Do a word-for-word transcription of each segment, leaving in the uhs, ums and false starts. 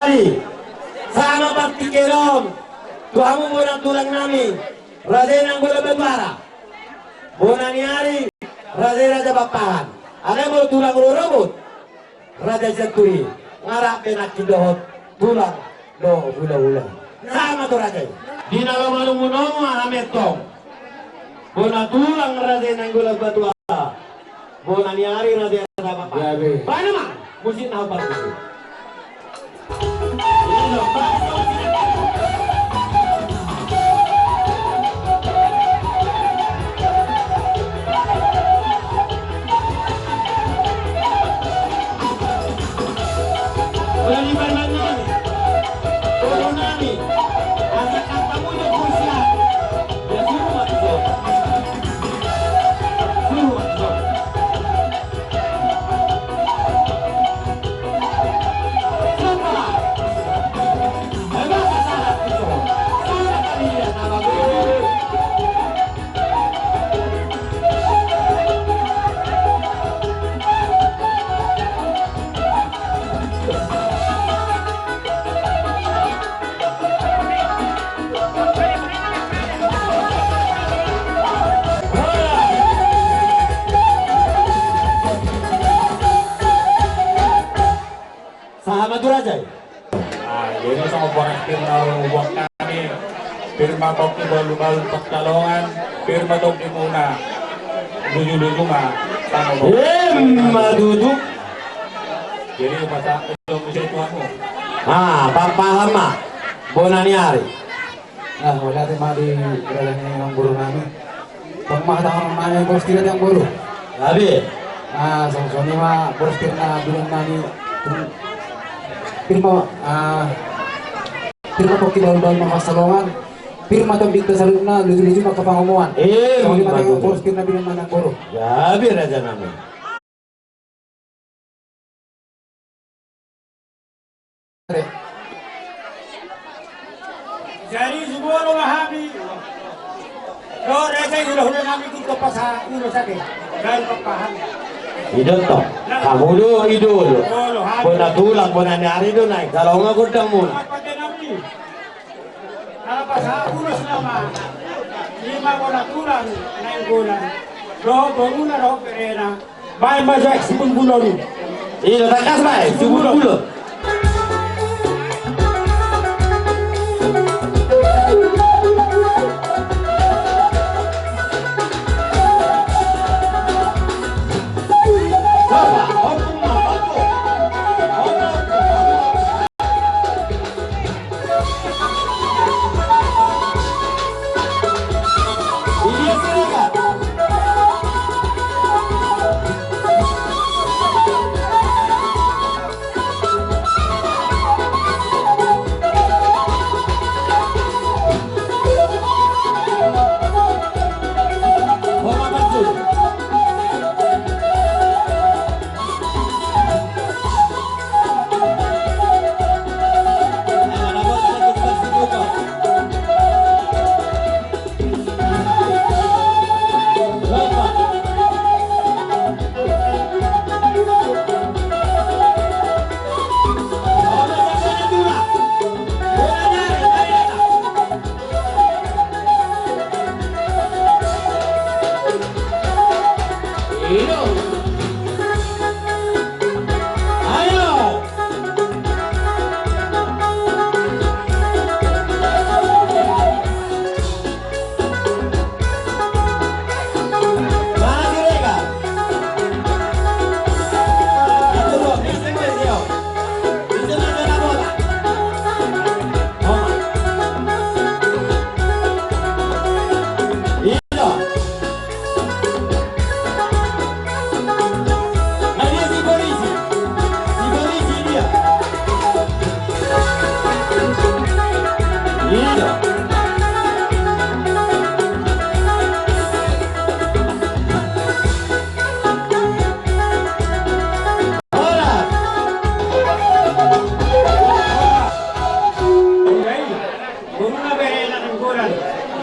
Jadi, sama partingkian on tu hamu bona tulang nami, Raja Nanggolan Batuara. Bona ni ari, Raja, Raja Pakpahan. Alai molo tulang rorobot, Raja Sianturi, nga rap be nangkin dohot tulang dohot hulahula. Sama tu raja i. Di na lomo nomu aha mentong. Bona tulang Raja Nanggolan Batuara. Bona ni ari Raja, Raja Pakpahan. Gabe. Baen ma musik na hombar musik. Sahat ma tu raja i. Ah, jadi songon boras pir na huboan hami, pir ma tongki balu-balu pansalongan, pir ma tongki muna luju-luju ma. Ima tutu. Jadi masa itu mesti tuanmu. Ah, Pakpahan ma. Bona ni ari. Ah, mauliate ma di raja ni amangboru nami. Tong ma hata nami boras pir ni amangboru. Gabe. Ah, songon i ma boras pir na binoan nami. Pir ma, ah, pir ma tongki balu-balu ma pansalongan. Pir ma tombinta saluhutna luju-luju ma angka pangomoan. Songon i ma boras pir na binoan nami amangboru. Gabe raja nami. Jadi jumolo ma hami dohot raja i, hulahula nami, tu pasahat ulos ate. Gabe Pakpahan. I do tong. Hamu do i do. Bona tulang bona ni ari do nai. Kalau nga gondang muna. Ala pasahat ulos nama. Ima bona tulang Nainggolan dohot boruna dohot berena. Baen ma jo aek sibulbulon i. Ida tangkas baen sibulbulon.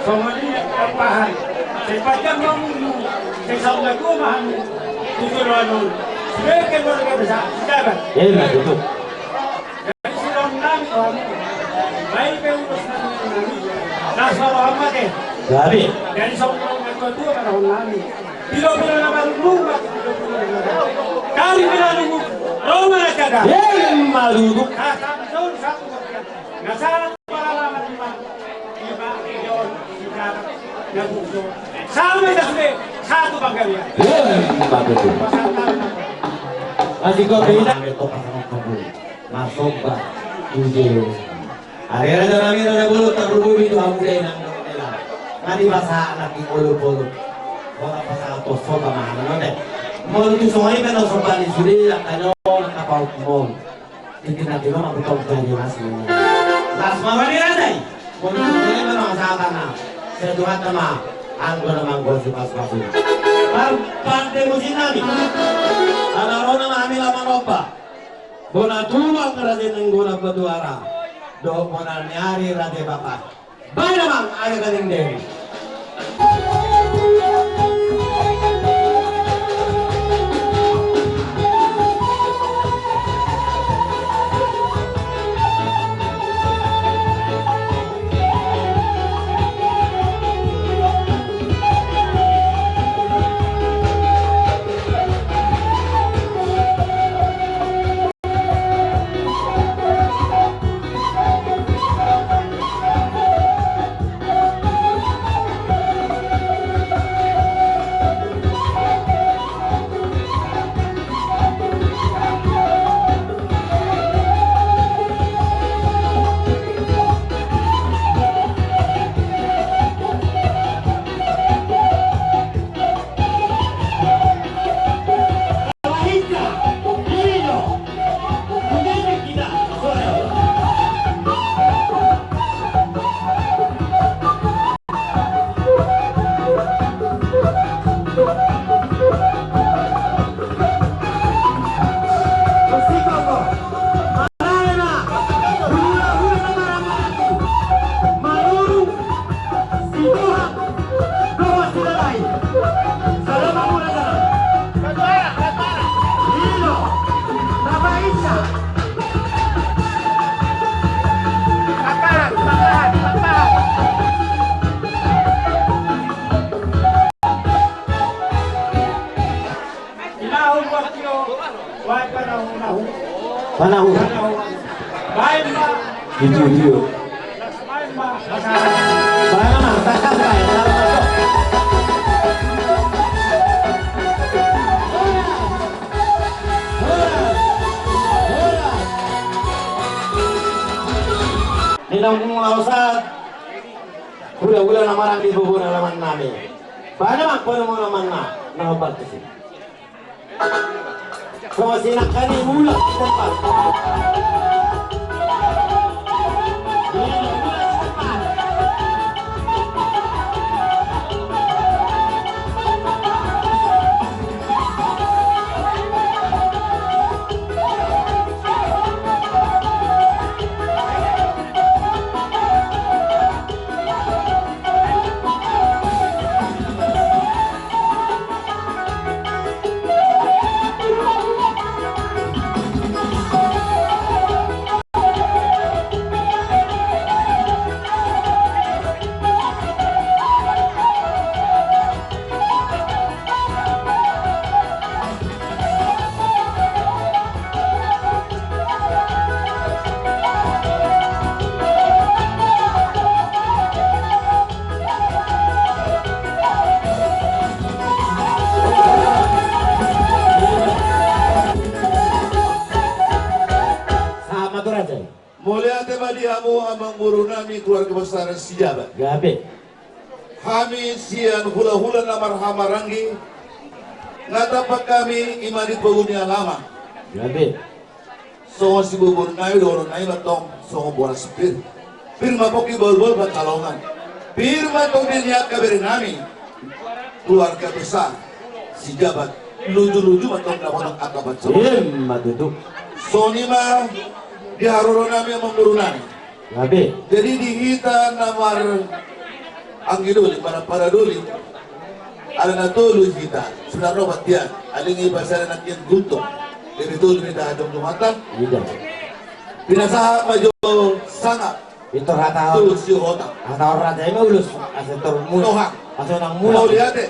Songon i ma pahan. Sai panjang ma umurmu, sai saur matua ma hamu tu joloan on. Sude keluarga besar Sitaban. Ima tutu. Jadi sidok nami Baik pe ulos nami. Las ma roham ma te. Gabe. Jadi songon na tua-tua ma roham nami. Pilo-pilo na marungu ma. Kari pilo rungu. Roma na jaga. Hei, maludu. Nah, satu, satu, satu. Nah, satu pengalaman lima. Lima, John, Sika, Nabuso. Sama itu sudah. Satu panggabean. Hei, maludu. Masih kau beda. Masomba tu Debata. Ari-ari nami na bolon tarlumobi tu hamu dainang dohot hela. Nunga dipasahat nangkin olopolop. Boha pasahat pos somba ma hamu nonte. Molo tu songon i pe na somba ni sude angka nyo angka pauk mol. Tingki na tino ma butong jadi mas ni. Las ma bani raja i. Molo tu songon i pe na sahat na. Sai Tuhanta ma anggo na manggosi pas-pas i. Par-, pande musim nami. Ala ro nama hami laho manomba. Bona tulang raja Nainggolan Batuara dohot bona ni ari raja Batak. Baen amang, ari Gading Dewi. Panahu. Panahu. Itu, itu. Panahu, takkan baik. Ninna muna sahat. Hula-hula na marang di bubur alaman nami. Panahu, panahu alaman na. Na opat kesini. Songon sinangkani mulak di tempat. Sahat ma tu raja i. Mauliate ma di hamu amangboru nami keluarga besar Sijabat. Gabe. Hami sian hula-hula na marhahamaranggi, na tampak hami i ma di pogu ni alaman. Gabe. Songon siborbor nai dohonon nai ma tong songon boras pir. Pir ma pongki borbor pansalongan. Pir ma tong di ni angka bere nami. Keluarga besar Sijabat. Luju-luju ma tong dapotan angka pansalongan. Ima tutu. Songon i ma di haroro nami amangboru nami. Gabe. Jadi di hita na maranggi doli, marampara doli. Ala na tolu hita, sudah robat dia, aling i pasal na kian gunto. Jadi tolu hita adong jumatan. Ida. Pinasahat ma jo sangap. Pintor hata. Tu Sihotang. Hata on raja i ma ulos. Asa tor mulak. Tohang. Asa unang mulak. Mauliate.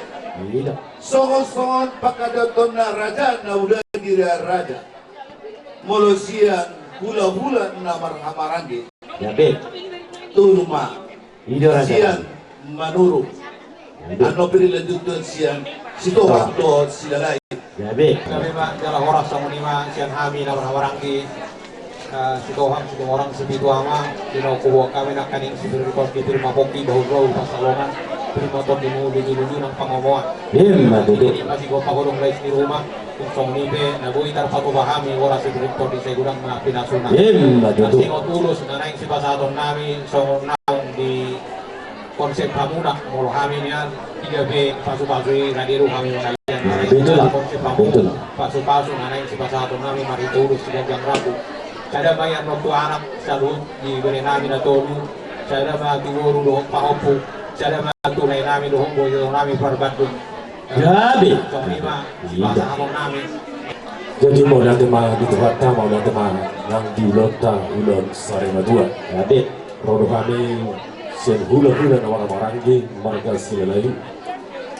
Ida. Songon-songon pangkataion na raja na ulaon ni raja. Molo sian hula-hula na marhahamaranggi. Gabe. Tolu ma. Ida raja. Sian Manurung. Ida. Annon pe dilanjuthon sian Sitohang dohot Silalahi. Gabe. Gabe ma, jala horas songon i ma sian hami na marhahamaranggi. Eh, Sitohang, Situmorang, Sipitu Ama, di na huboan hami nangkaning si Pir ma Pongki, Bahul-bahul Pansalongan, Pir ma Tondimu, Luju-luju nang Pangomoan. Ima tutu. Ima sigompa godang lais ni ruma, tung songon i pe na boi tarpatupa hami, horas si Pir Tondi sai godang ma pinasuna. Ima tutu. Singot ulos na naeng sipasahaton nami, songon naung di konsep hamuna, molo hami nian, tiga P, pasu-pasu i, rade do hami mangalehon. Betul. Konsep hamuna, betul. Pasu-pasu na naeng sipasahaton nami, marhite ulos di ganjang rambu. Sada ma i annon tu anak, saluhut di bere nami na tolu, sada ma tu boru dohot pahompu, sada ma tu lae nami dohot boru nami parbandung. Gabe. Songon i ma, sipasahaton nami. Jadi mauliate ma di Tuhanta, mauliate ma nang di ulaonta, ulaon sari matua. Gabe. Ro do hami sian hula-hula na marhahamaranggi marga Silalahi.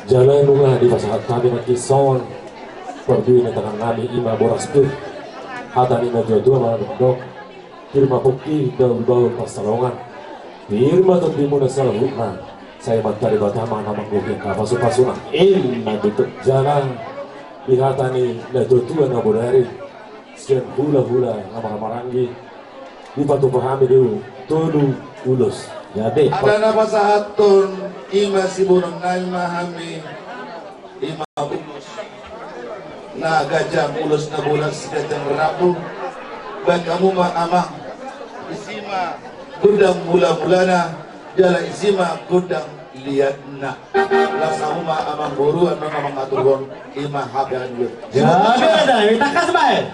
Jala nunga dipasahat hami nangkin songon parbue ni tangan nami ima boras pir. Hata ni na tua-tua mandok, Pir ma Pongki, Bahul-bahul Pansalongan, Pir ma Tondimu na saluhutna, sai Amanta Debata ma na manggohi angka pasu-pasuna. Ima tutu. Jala di hata ni na tua-tua na bodari, sian hula-hula na marhahamaranggi, dipatupa hami do tolu ulos. Gabe. Ala na pasahathon ima siboanon nami ma hami ima ulos na ganjang, ulos na bolas ganjang rambu. Baen hamu ma amang, isi ma gondang mula-mulana, jala isi ma gondang liatna. Las hamu ma amang boru, annon na mangaturhon ima hape anu. Gabe da, i tangkas baen.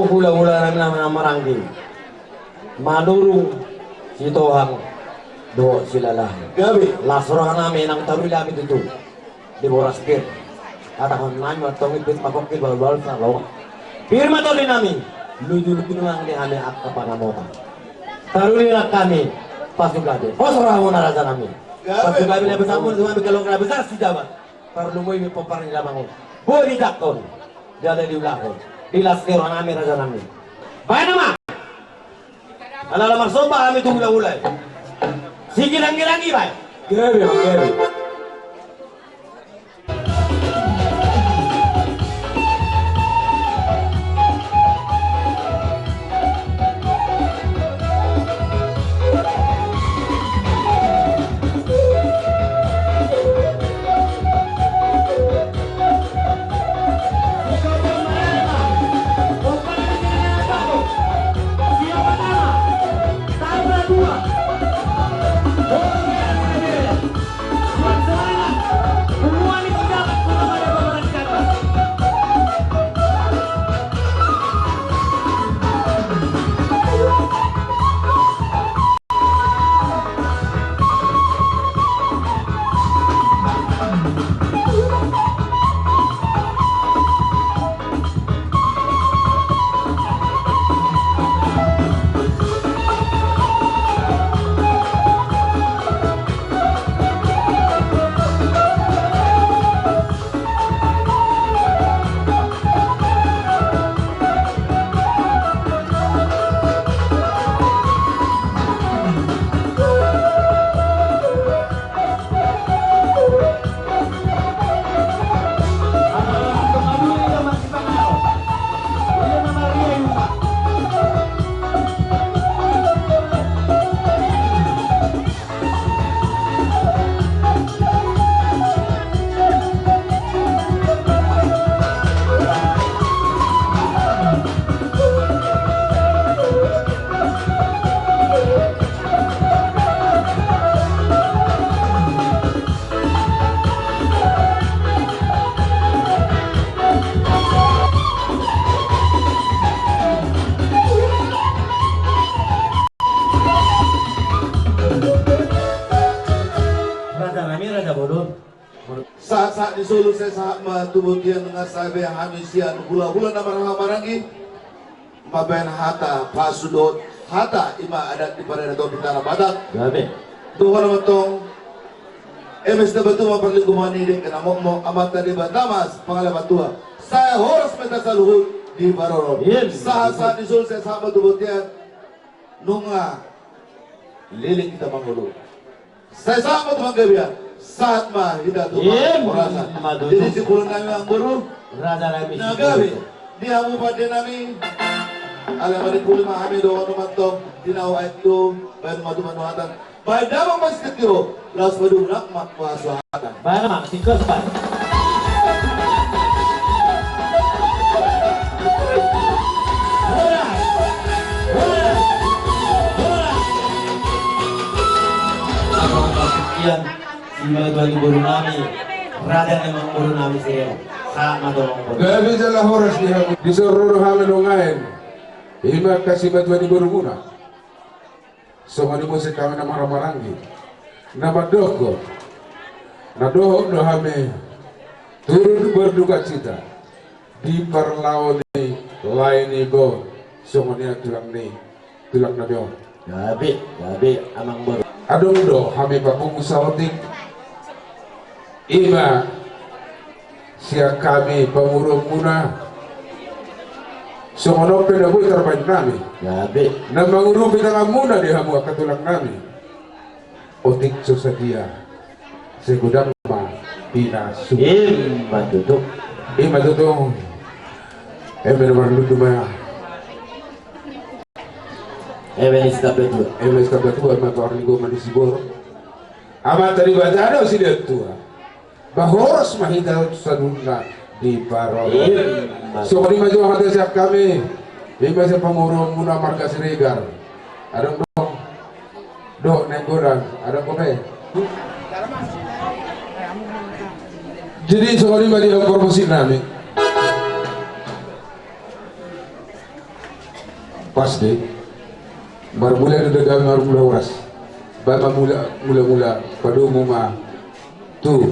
Hula-hula nami na marhahamaranggi, Manurung, Sitohang dohot Silalahi. Gabe. Las roha nami nang taruli hami tutu di boras pir. Hatahon nami ma antong i, Pir ma Pongki, Bahul-bahul Pansalongan, Pir ma Tondi nami, Luju-luju nang di hami angka pangamotan. Taruli nang hami pasu gabe. Pos rohamuna raja nami. Gabe. Pasu gabe na besar, pasu gabe, kalau na besar si jabat. Parlumobi pomparan ni damang on. Boi dijangkon, jala diulahon. Di las ni roha nami raja nami. Baen ma. Ala-ala marsomba hami tu hula-hula i. Sigilang-gilang i baen. Gabe, gabe. Solu sai sahat ma tu bontean, nunga sahat be hami sian hulahula na marhahamaranggi mambahen hata pasu dohot hata i ma adat di paradaton di Tanah Batak. Gabe. Dohot na mantong, eme sitabatua ma parlinggoman i, dengke na mokmok, Amanta Debata ma pangalapan tua. Sai horas ma hita saluhut di parorot. Sahat-sahat ni solu sai sahat ma tu bontean, nunga leleng hita mangolu. Sai sahat ma tu panggabean, sahat ma hita tu parhorasan. Jadi simpul nami, amangboru, na gabe di hamu pande nami. Alai mari puli ma hami dohonon mantong di na aek tu baen ma tu panuhatan. Baen damang ma sitingki, laos madungdung ma pasuhatan. Baen ma sitingki. Simatua ni boru nami, raja ni amangboru nami, sirena. Sahat ma tu amangboru. Gabe jala horas di hamu. Dison ro do hami nuaeng, i ma angka simatua ni borumuna. Songon i muse hami na marhahamaranggi na mandok, na dohot do hami turut berdukacita di parlao ni lae ni boru, songon i tulang ni, tulang nami on. Gabe, gabe, amangboru. Adong do hami papungu saotik, i ma sian hami pamoruonmuna. Songon on pe na boi tarbaen nami, gabe, na mangurupi tanganmuna di hamu angka tulang nami. Otik so sadia, sai godang ma pinasumba. I ma tutu. I ma tutu. Eme na marlundu ma. Eme ni sitabatua. Eme ni sitabatua ma parlinggoman ni siborok. Amanta Debata do silehon tua. Ba horas ma hita saluhutna di parorot. I ma. Songon i ma jolo hata sian hami, i ma sian pamoruonmuna marga Siregar. Adong do, do naeng godang, adong do pe. Jadi songon i ma di hamu parmusiknami. Pas do i. Marmula do daging, marmula horas. Baen ma mula, mula-mula padomu ma tu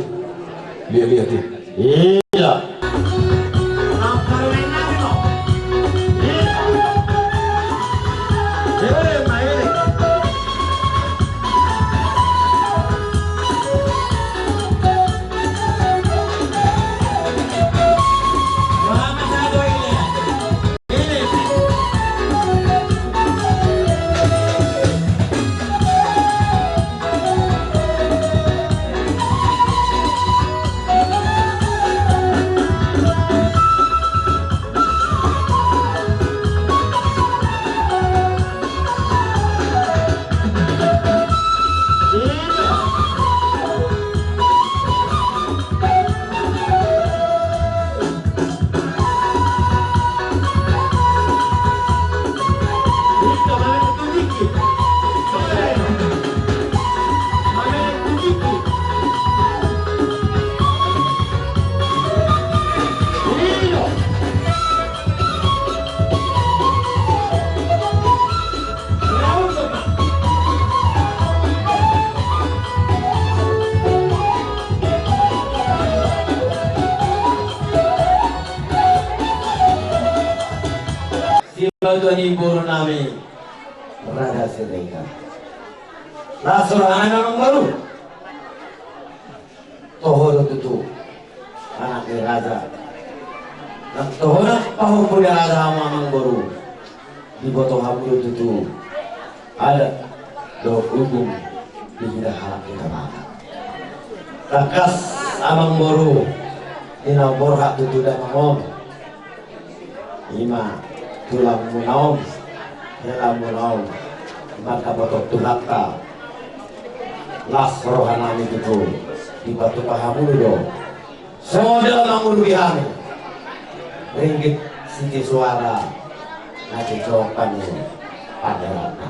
liat-liat i. Iya. Simatua ni boru nami Raja Siregar. Las rohana, amangboru. Toho do tutu anak ni raja. Nang toho do pahompu ni raja hamu, amangboru, diboto hamu do tutu adat dohot uhum di hita halak Batak. Tangkas, amangboru, di na borhat tutu damang on, i ma tulangmuna on, helamuna on, mandapothon Tuhanta las rohanami tutu, dipatupa hamu do. Songon dalan mangurupi hami, ringgit sitio suara na cocok ni panderanta.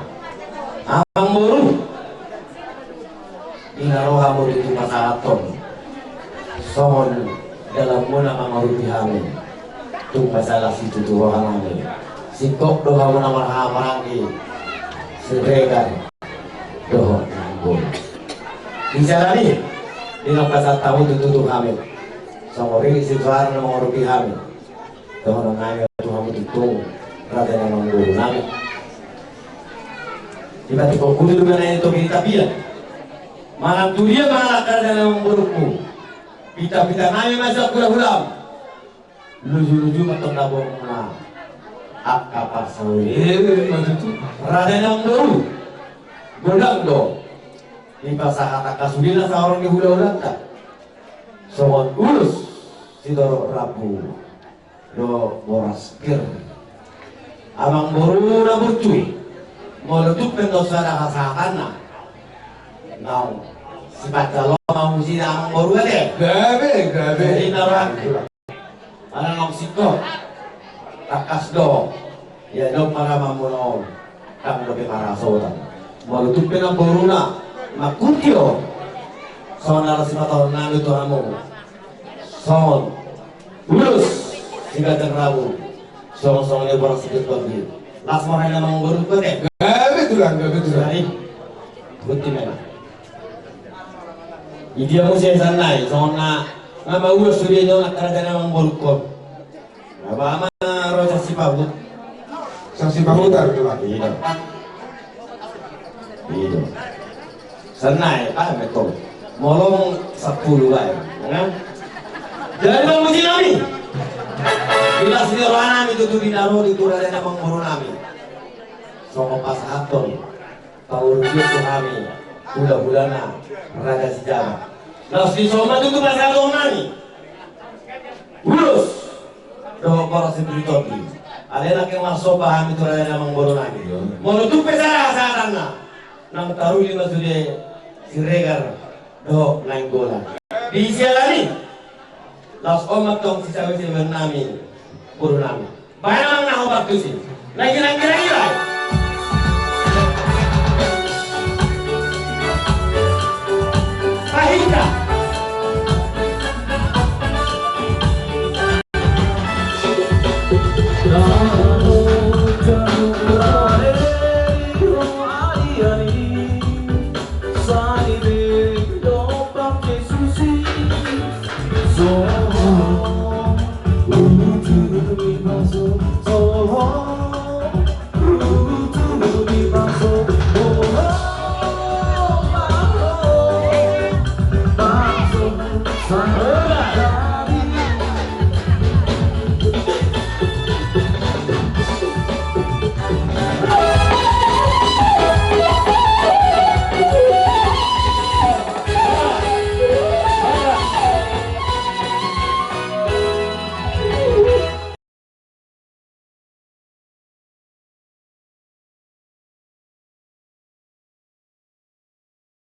Amangboru, di na ro hamu tutu pasahathon songon dalanmuna mangurupi hami, tung masalah situtu rohanami. Singkop do hamu na marhahamaranggi, Siregar dohot Nanggo. Di jala ni i, di na pasahat hamu tutu tu hami, Songon i si Soeharto na mangurupi hami. Dohonon nami tu hamu tutu, raja ni amangboru nami. Dipatik ho hudul mana itu kita pia. Manang tu dia manang raja ni amangboruku. Pita-pita nami masa hula-hula. Luju-luju ma tong na bohong na. Angka pasauli. Raja ni amangboru. Godang do. Dipasahat angka sude na saorang ni hula-hulanta. Songon ulus sitorop rambu do boras pir. Amangboru na burju i. Molo tung pe ndang sada hasahatanna. Naung sipanjalo ma musina amangboru ate. Gabe, gabe. Jadi na rohangku. Mana naung singkop. Tangkas do. Ia do paramanmuna on. Ndang dope marhasohotan. Molo tung pe namboruna mangkuti ho. Songon na laos sipasahaton nami tu hamu. Songon ulus siganjang rambu. Songon-songon i boras siganjang rambu. Las ma roha ni amangboru ate. Gabe tulang, gabe tulang. Sari. Buti memang. Idia muse sannari songon na, na maulos sude do na raja ni amangboru on. Ba ma ro saksi pahut. Saksi pahut ate do. Iya. Iya. Sannari, ah, betul. Molo sampulu bae. Jadi bang musi nami. Bila sini roha nami tutu di naro di tu raja ni amangboru nami. Songon pasahaton. Paurbion tu hami, hula-hulana, raja sijaba. Laos disomba tutu pasahaton nami. Ulos. Dohot boras sitorop rambu. Alai nangkin marsomba hami tu raja ni amangboru nami. Molo tung pe sada hasahatanna. Nang taruli ma sude Siregar dohot Nainggolan. Di siala ni. Laos on ma tong sisawe-saweon nami. Boru nami. Baen ma na ho partusi. Lagi-lagi lagi.